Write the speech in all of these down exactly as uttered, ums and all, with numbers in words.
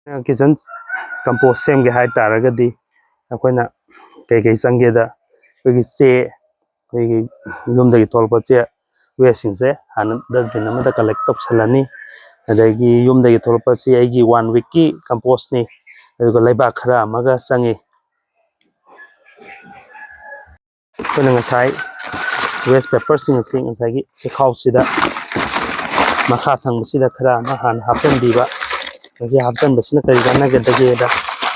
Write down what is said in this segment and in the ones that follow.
Kitchen compost ꯁꯦꯝꯒꯦ ꯍꯥꯏ ꯇꯥꯔꯒꯗꯤ ꯑꯩꯈꯣꯏꯅ ꯀꯩꯀꯩ ꯆꯪꯒꯦꯗ, ꯑꯩꯈꯣꯏꯒꯤ ꯆꯦ, ꯑꯩꯈꯣꯏꯒꯤ ꯌꯨꯝꯗꯒꯤ ꯊꯣꯛꯂꯛꯄ ꯆꯦ ꯋꯦꯁꯁꯤꯡꯁꯦ ꯍꯥꯟꯅ ꯗꯁꯕꯤꯟ ꯑꯃꯗ ꯀꯂꯦꯛ ꯇꯧꯁꯜꯂꯅꯤ꯫ ꯑꯗꯒꯤ ꯌꯨꯝꯗꯒꯤ ꯊꯣꯛꯂꯛꯄꯁꯤ ꯑꯩꯒꯤ ꯋꯥꯟ ꯋꯤꯛꯀꯤ ꯀꯝꯄꯣꯁꯅꯤ, ꯑꯗꯨꯒ ꯂꯩꯕꯥꯛ ꯈꯔ ꯑꯃꯒ ꯆꯪꯉꯤ꯫ ꯑꯩꯈꯣꯏꯅ ꯉꯁꯥꯏ ꯋꯦꯁ ꯄꯦꯄꯔꯁꯤꯡ ꯑꯁꯤ ꯉꯁꯥꯏꯒꯤ ꯆꯦꯈꯥꯎꯁꯤꯗ, ꯃꯈꯥ ꯊꯪꯕꯁꯤꯗ ꯈꯔ ꯑꯃ ꯍꯥꯟꯅ ꯍꯥꯞꯆꯤꯟꯕꯤꯕ꯫ ꯃꯁꯤ ꯍꯥꯞꯆꯤꯟꯕꯁꯤꯅ ꯀꯔꯤ ꯀꯥꯟꯅꯒꯗꯒꯦꯗ,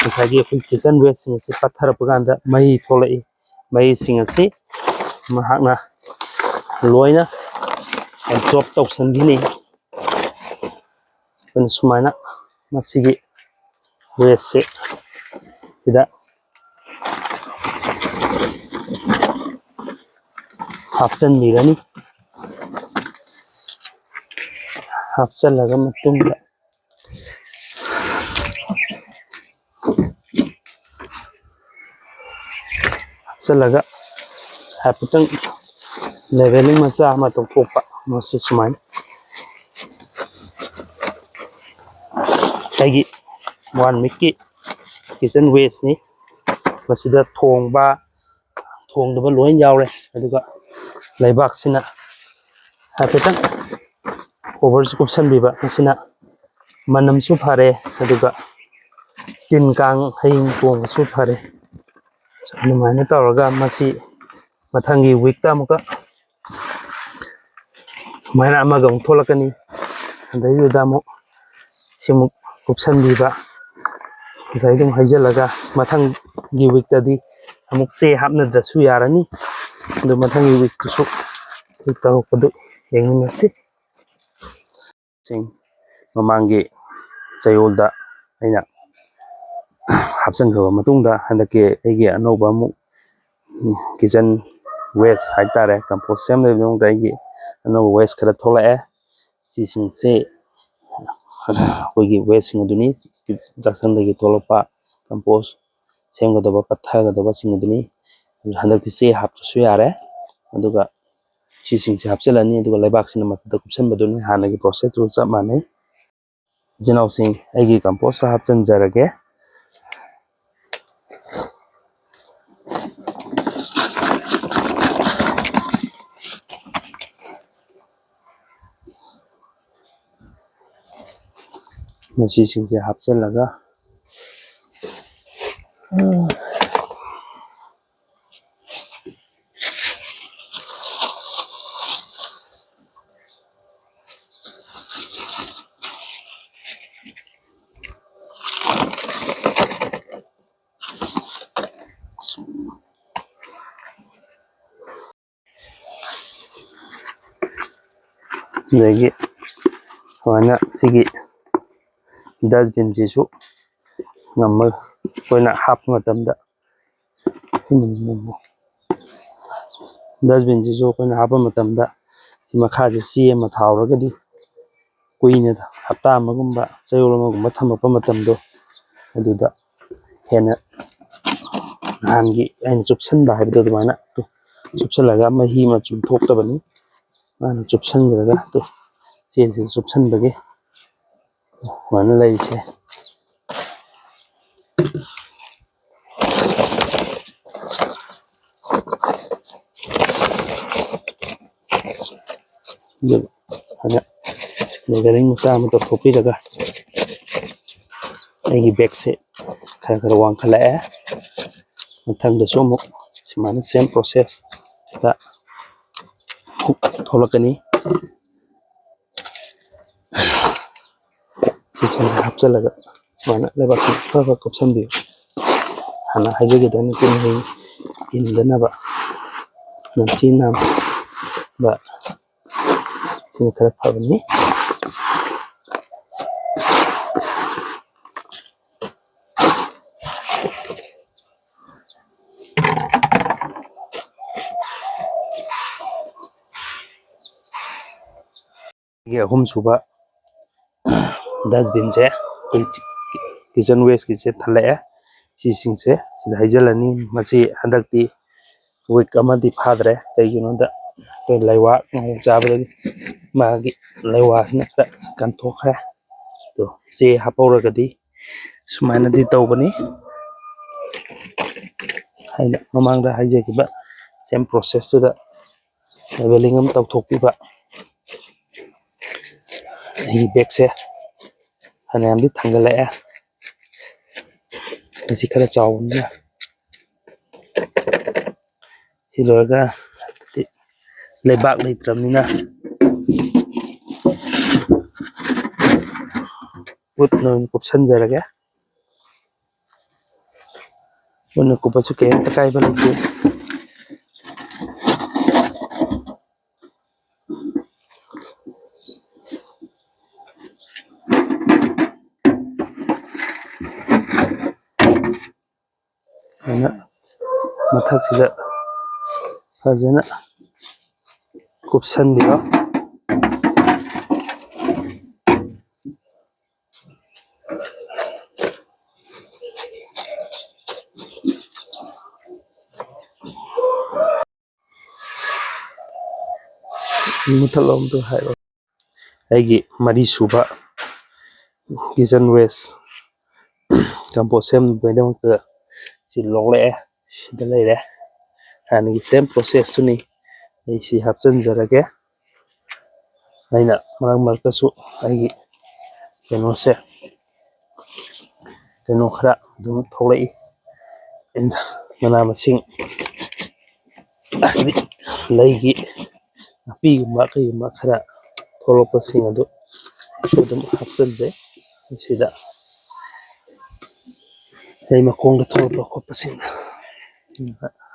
ꯉꯁꯥꯏꯒꯤ ꯑꯩꯈꯣꯏ ꯀꯤꯠꯆꯟ ꯋꯦꯁꯁꯤꯡ ꯑꯁꯤ ꯄꯠꯊꯔꯛꯄ ꯀꯥꯟꯗ ꯃꯍꯤ ꯊꯣꯛꯂꯛꯏ꯫ ꯃꯍꯤꯁꯤꯡ ꯑꯁꯤ ꯃꯍꯥꯛꯅ ꯂꯣꯏꯅ ꯑꯦꯕꯖꯣꯔꯕ ꯇꯧꯁꯟꯕꯤꯅꯤ꯫ ꯑꯩꯈꯣꯏꯅ ꯁꯨꯃꯥꯏꯅ ꯃꯁꯤꯒꯤ ꯋꯦꯁꯁꯦ ꯁꯤꯗ ꯍꯥꯞꯆꯤꯟꯕꯤꯔꯅꯤ꯫ ꯍꯥꯞꯆꯤꯜꯂꯒ ꯃꯇꯨꯡꯗ ꯍꯥꯞꯆꯤꯜꯂꯒ ꯍꯥꯏꯐꯦꯠꯇꯪ ꯂꯦꯚꯦꯂꯤꯡ ꯃꯆꯥ ꯑꯃ ꯇꯧꯊꯣꯛꯄ꯫ ꯃꯁꯤ ꯁꯨꯃꯥꯏꯅ ꯑꯩꯒꯤ ꯋꯥꯟ ꯋꯤꯛꯀꯤ ꯀꯤꯠꯆꯟ ꯋꯦꯁꯅꯤ꯫ ꯃꯁꯤꯗ ꯊꯣꯡꯕ, ꯊꯣꯡꯗꯕ ꯂꯣꯏ ꯌꯥꯎꯔꯦ꯫ ꯑꯗꯨꯒ ꯂꯩꯕꯥꯛꯁꯤꯅ ꯍꯥꯏꯐꯦꯠꯇꯪ ꯀꯣꯕꯔꯁꯤ ꯀꯨꯞꯁꯟꯕꯤꯕ꯫ ꯃꯁꯤꯅ ꯃꯅꯝꯁꯨ ꯐꯔꯦ, ꯑꯗꯨꯒ ꯇꯤꯟ ꯀꯥꯡ ꯍꯌꯤꯡ ꯇꯣꯡꯕꯁꯨ ꯐꯔꯦ꯫ ꯑꯗꯨꯃꯥꯏꯅ ꯇꯧꯔꯒ ꯃꯁꯤ ꯃꯊꯪꯒꯤ ꯋꯤꯛꯇ ꯑꯃꯨꯛꯀ ꯁꯨꯃꯥꯏꯅ ꯑꯃꯒ ꯑꯃꯨꯛ ꯊꯣꯛꯂꯛꯀꯅꯤ꯫ ꯑꯗꯩꯗꯨꯗ ꯑꯃꯨꯛ ꯁꯤꯃꯨꯛ ꯀꯨꯞꯁꯟꯕꯤꯕ, ꯉꯁꯥꯏ ꯑꯗꯨꯝ ꯍꯩꯖꯤꯜꯂꯒ ꯃꯊꯪꯒꯤ ꯋꯤꯛꯇꯗꯤ ꯑꯃꯨꯛ ꯆꯦ ꯍꯥꯞꯅꯗ꯭ꯔꯁꯨ ꯌꯥꯔꯅꯤ꯫ ꯑꯗꯨ ꯃꯊꯪꯒꯤ ꯋꯤꯛꯇꯨꯁꯨ ꯑꯩꯈꯣꯏ ꯇꯧꯔꯛꯄꯗꯨ ꯌꯦꯡꯃꯤꯟꯅꯁꯤ꯫ ꯁꯤꯡ ꯃꯃꯥꯡꯒꯤ ꯆꯌꯣꯜꯗ ꯑꯩꯅ ꯍꯥꯞꯆꯤꯟꯈ꯭ꯔꯕ ꯃꯇꯨꯡꯗ, ꯍꯟꯗꯛꯀꯤ ꯑꯩꯒꯤ ꯑꯅꯧꯕ ꯑꯃꯨꯛ ꯀꯤꯠꯆꯟ ꯋꯦꯁ ꯍꯥꯏꯇꯥꯔꯦ, ꯀꯝꯄꯣꯁ ꯁꯦꯝ ꯂꯩꯕ ꯃꯅꯨꯡꯗ ꯑꯩꯒꯤ ꯑꯅꯧꯕ ꯋꯦꯁ ꯈꯔ ꯊꯣꯛꯂꯛꯑꯦ꯫ ꯁꯤꯁꯤꯡꯁꯦ ꯑꯩꯈꯣꯏꯒꯤ ꯋꯦꯁꯁꯤꯡ ꯑꯗꯨꯅꯤ, ꯆꯥꯛꯁꯪꯗꯒꯤ ꯊꯣꯛꯂꯛꯄ ꯀꯝꯄꯣꯁ ꯁꯦꯝꯒꯗꯕ, ꯄꯠꯊꯒꯗꯕꯁꯤꯡ ꯑꯗꯨꯅꯤ꯫ ꯍꯟꯗꯛꯇꯤ ꯆꯦ ꯍꯥꯞꯇ꯭ꯔꯁꯨ ꯌꯥꯔꯦ꯫ ꯑꯗꯨꯒ ꯁꯤꯁꯤꯡꯁꯦ ꯍꯥꯞꯆꯤꯜꯂꯅꯤ, ꯑꯗꯨꯒ ꯂꯩꯕꯥꯛꯁꯤꯅ ꯃꯊꯛꯇ ꯀꯨꯞꯁꯟꯕꯗꯨꯅꯤ꯫ ꯍꯥꯟꯅꯒꯤ ꯄ꯭ꯔꯣꯁꯦꯁꯇꯨꯒ ꯆꯞ ꯃꯥꯟꯅꯩ꯫ ꯏꯆꯤꯟ ꯏꯅꯥꯎꯁꯤꯡ, ꯑꯩꯒꯤ compost ꯍꯥꯞꯆꯤꯟꯖꯔꯒꯦ꯫ ꯃꯁꯤꯁꯤꯡꯁꯦ ꯍꯥꯞꯆꯤꯜꯂꯒ, ꯑꯗꯒꯤ ꯁꯨꯃꯥꯏꯅ ꯁꯤꯒꯤ dustbinꯁꯤꯁꯨ ꯉꯝꯃꯒ ꯑꯩꯈꯣꯏꯅ ꯍꯥꯞꯄ ꯃꯇꯝꯗ, dustbinꯁꯤꯁꯨ ꯑꯩꯈꯣꯏꯅ ꯍꯥꯞꯄ ꯃꯇꯝꯗ ꯁꯤ ꯃꯈꯥꯁꯦ ꯆꯦ ꯑꯃ ꯊꯥꯎꯔꯒꯗꯤ ꯀꯨꯏꯅ, ꯍꯞꯇꯥ ꯑꯃꯒꯨꯝꯕ, ꯆꯌꯣꯜ ꯑꯃꯒꯨꯝꯕ ꯊꯝꯃꯛꯄ ꯃꯇꯝꯗꯣ, ꯑꯗꯨꯗ ꯍꯦꯟꯅ ꯅꯍꯥꯟꯒꯤ ꯑꯩꯅ ꯆꯨꯞꯁꯟꯕ ꯍꯥꯏꯕꯗꯣ ꯑꯗꯨꯃꯥꯏꯅ ꯆꯨꯞꯁꯜꯂꯒ ꯃꯍꯤ ꯃꯆꯨꯝ ꯊꯣꯛꯇꯕꯅꯤ꯫ ꯃꯥꯅ ꯆꯨꯞꯁꯟꯈ꯭ꯔꯒ ꯆꯦꯁꯤꯗ ꯆꯨꯞꯁꯟꯕꯒꯤ ꯑꯗꯨꯃꯥꯏꯅ ꯂꯩꯔꯤꯁꯦ꯫ ꯑꯗꯨ ꯑꯗ ꯂꯦꯕꯔꯤꯡ ꯃꯆꯥ ꯑꯃ ꯇꯧꯊꯣꯛꯄꯤꯔꯒ ꯑꯩꯒꯤ ꯕꯦꯒꯁꯦ ꯈꯔ ꯈꯔ ꯋꯥꯡꯈꯠꯂꯛꯑꯦ꯫ ꯃꯊꯪꯗꯁꯨ ꯑꯃꯨꯛ ꯁꯨꯃꯥꯏꯅ same processꯇ ꯑꯃꯨꯛ ꯊꯣꯛꯂꯛꯀꯅꯤ꯫ ꯁꯤꯁꯤꯡꯁꯦ ꯍꯥꯞꯆꯤꯜꯂꯒ ꯁꯨꯃꯥꯏꯅ ꯂꯩꯕꯥꯛꯁꯤ ꯈꯔ ꯈꯔ ꯀꯨꯞꯁꯟꯕꯤꯌꯨ꯫ ꯍꯥꯟꯅ ꯍꯥꯏꯖꯈꯤꯗꯕ ꯅꯠꯇꯦ, ꯃꯍꯩ ꯏꯟꯗꯅꯕ, ꯅꯝꯊꯤ ꯅꯝꯕ ꯁꯤꯅ ꯈꯔ ꯐꯕꯅꯤ꯫ ꯑꯩꯒꯤ ꯑꯍꯨꯝꯁꯨꯕ dustbinꯁꯦ ꯑꯩꯈꯣꯏ kitchen wasteꯀꯤꯁꯦ ꯊꯜꯂꯛꯑꯦ꯫ ꯁꯤꯁꯤꯡꯁꯦ ꯁꯤꯗ ꯍꯩꯖꯤꯜꯂꯅꯤ꯫ ꯃꯁꯤ ꯍꯟꯗꯛꯇꯤ week ꯑꯃꯗꯤ ꯐꯥꯗ꯭ꯔꯦ, ꯀꯩꯒꯤꯅꯣꯗ ꯑꯩꯈꯣꯏ ꯂꯩꯋꯥ ꯉꯥꯍꯧ ꯆꯥꯕꯗꯒꯤ ꯃꯥꯒꯤ ꯂꯩꯋꯥꯁꯤꯅ ꯈꯔ ꯀꯟꯊꯣꯛꯈ꯭ꯔꯦ꯫ ꯆꯦ ꯍꯥꯞꯍꯧꯔꯒꯗꯤ ꯁꯨꯃꯥꯏꯅꯗꯤ ꯇꯧꯕꯅꯤ꯫ ꯑꯩꯅ ꯃꯃꯥꯡꯗ ꯍꯥꯏꯖꯈꯤꯕ same process ꯇꯨꯗ levelling ꯑꯃ ꯇꯧꯊꯣꯛꯄꯤꯕ꯫ ꯑꯩꯒꯤ bag ꯁꯦ ꯐꯅꯌꯥꯝꯗꯤ ꯊꯥꯡꯒꯠꯂꯛꯑꯦ꯫ ꯃꯁꯤ ꯈꯔ ꯆꯥꯎꯕꯅꯤꯅ꯫ ꯁꯤ ꯂꯣꯏꯔꯒ ꯂꯩꯕꯥꯛ ꯂꯩꯇ꯭ꯔꯕꯅꯤꯅ ꯎꯠꯅ ꯑꯣꯏꯅ ꯀꯨꯞꯁꯟꯖꯔꯒꯦ꯫ ꯎꯠꯅ ꯀꯨꯞꯄꯁꯨ ꯀꯩꯝꯇ ꯀꯥꯏꯕ ꯂꯩꯇꯦ꯫ ꯑꯗꯨꯅ ꯃꯊꯛꯁꯤꯗ ꯐꯖꯅ ꯀꯨꯞꯁꯟꯕꯤꯔꯣ꯫ ꯃꯨꯊꯠꯂꯣ ꯑꯝꯇ ꯍꯥꯏꯔꯣ꯫ ꯑꯩꯒꯤ ꯃꯔꯤ ꯁꯨꯕ kitchen waste compost ꯁꯦꯝꯅꯕꯒꯤꯗꯃꯛꯇ ꯁꯤ ꯂꯣꯛꯂꯛꯑꯦ꯫ ꯁꯤꯗ ꯂꯩꯔꯦ꯫ ꯍꯥꯟꯅꯒꯤ same process ꯇꯨꯅꯤ꯫ ꯑꯩ ꯁꯤ ꯍꯥꯞꯆꯤꯟꯖꯔꯒꯦ꯫ ꯑꯩꯅ ꯃꯔꯛ ꯃꯔꯛꯇꯁꯨ ꯑꯩꯒꯤ ꯀꯩꯅꯣꯁꯦ, ꯀꯩꯅꯣ ꯈꯔ ꯑꯗꯨꯝ ꯊꯣꯛꯂꯛꯏ꯫ ꯃꯅꯥ ꯃꯁꯤꯡ, ꯍꯥꯏꯗꯤ ꯂꯩꯒꯤ ꯅꯥꯄꯤꯒꯨꯝꯕ ꯀꯩꯒꯨꯝꯕ ꯈꯔ ꯊꯣꯛꯂꯛꯄꯁꯤꯡ ꯑꯗꯨ ꯑꯗꯨꯝ ꯍꯥꯞꯆꯤꯟꯖꯩ꯫ ꯁꯤꯗ ꯂꯩ ꯃꯈꯣꯡꯗ ꯊꯣꯛꯂꯛꯄ ꯈꯣꯠꯄꯁꯤꯡ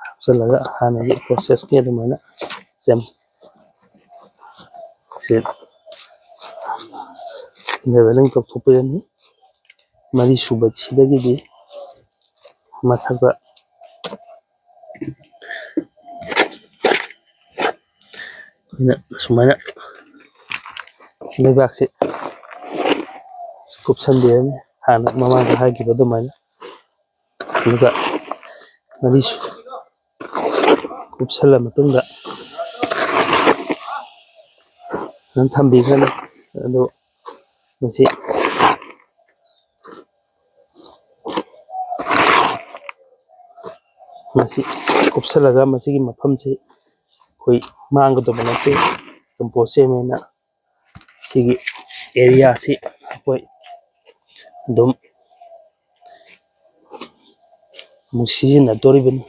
ꯍꯥꯞꯆꯤꯜꯂꯒ ꯍꯥꯟꯅꯒꯤ process ꯀꯤ ꯑꯗꯨꯃꯥꯏꯅ ꯁꯦꯝ-, ꯁꯤ levelling ꯇꯧꯊꯣꯛꯄꯤꯔꯅꯤ꯫ ꯃꯔꯤ ꯁꯨꯕꯁꯤꯗꯒꯤꯗꯤ ꯃꯊꯛꯇ ꯑꯩꯈꯣꯏꯅ ꯁꯨꯃꯥꯏꯅ ꯂꯩꯕꯥꯛꯁꯦ ꯀꯨꯞꯁꯟꯕꯤꯔꯅꯤ, ꯍꯥꯟꯅ ꯃꯃꯥꯡꯗ ꯍꯥꯏꯈꯤꯕ ꯑꯗꯨꯃꯥꯏꯅ꯫ ꯑꯗꯨꯒ ꯃꯔꯤ ꯁꯨ-, ꯀꯨꯞꯁꯜꯂ ꯃꯇꯨꯡꯗ ꯑꯗꯨꯝ ꯊꯝꯕꯤꯈ꯭ꯔꯅꯤ꯫ ꯑꯗꯨ ꯃꯁꯤ ꯃꯁꯤ ꯀꯨꯞꯁꯜꯂꯒ ꯃꯁꯤꯒꯤ ꯃꯐꯝꯁꯤ ꯑꯩꯈꯣꯏ ꯃꯥꯡꯒꯗꯕ ꯅꯠꯇꯦ꯫ ꯀꯝꯄꯣꯁ ꯁꯦꯝꯃꯦꯅ ꯁꯤꯒꯤ ꯑꯦꯔꯤꯌꯥꯁꯤ ꯑꯩꯈꯣꯏ ꯑꯗꯨꯝ ꯑꯃꯨꯛ ꯁꯤꯖꯤꯟꯅꯗꯣꯔꯤꯕꯅꯤ꯫